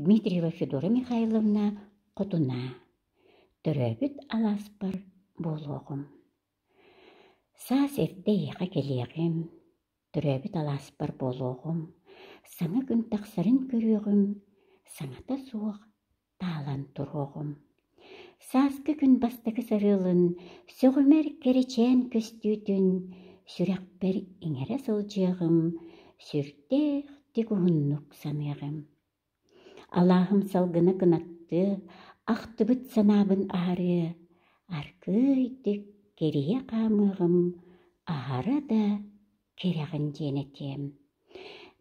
Дмитриева Федора Михайловна Хотуна Төрөөбүт алааспар буолуоҕум. Саас эрдэ эйиэхэ кэлиэҕим, төрөөбүт алааспар буолуоҕум, саҥа күн тахсарын көрүөҕүм, саҥата суох таалан туруоҕум. Сааскы күн бастакы сарыалын, сөҕүмэр кэрэчээн көстүүтүн сүрэхпэр иҥэрэ сылдьыаҕым, сүрдээхтик уһуннук саныаҕым. Алааһым салгына кынаттыа, ахтыбыт санаабын аһарыа, аргыыйдык кэрийэ хаамыаҕым, аһара да кэрэҕин диэн этиэм.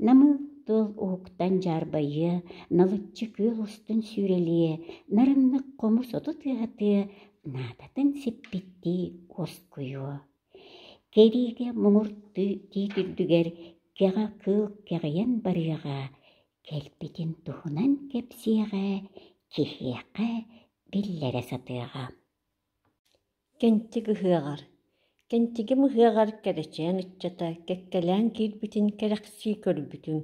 Намыын тыал уһуктан дьаарбайыа, налыччы күөл устун сүүрэлиэ, нарыннык хомус оту тыаһатыа, наадатын сиппиттии уоскуйуо. Кэриигэ муҥур тиит үрдүгэр кэҕэ кыыл кэҕийэн барыаҕа, кэлбитин туһунан кэпсиэҕэ, киһиэхэ биллэрэ сатыаҕа. Кэнтик ыһыаҕар Кэнтигим ыһыаҕар кэрэчээн ыччата кэккэлээн киирбитин кэрэхсии көрбүтүм,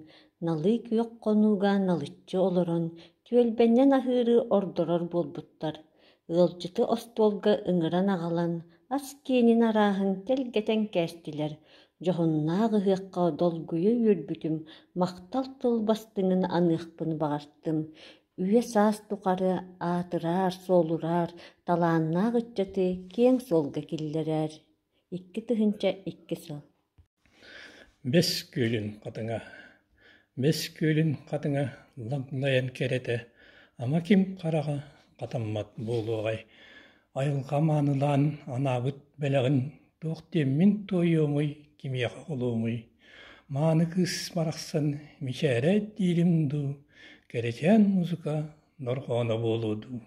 налыы күөх хонууга налыччы олорон, түөлбэннэн аһыыры ордорор буолбуттар. Ыалдьыты остуолга ыҥыран аҕалан, ас киэнин арааһын тэлгэтэн кээстилэр. Дьоһуннаах ыһыахха долгуйа үөрбүтүм, махтал тыл бастыҥын аныахпын баҕартым. Үйэ-саас тухары аатыраар-суолураар, талааннаах ыччаты киэҥ суолга киллэрэр. 2002 сыл Бэс күөлүн хатыҥа Бэс күөлүн хатыҥа лаглайан кэрэтэ, ама ким хараҕа хатаммат буолуоҕай, айылҕа маанылаан анаабыт бэлэҕин туох диэммин туойуомуй, кимиэхэ холуомуй Мааны кыыс барахсан мичээрэ диирим дуу, кэрэчээн музыка дорҕооно буолуо дуу.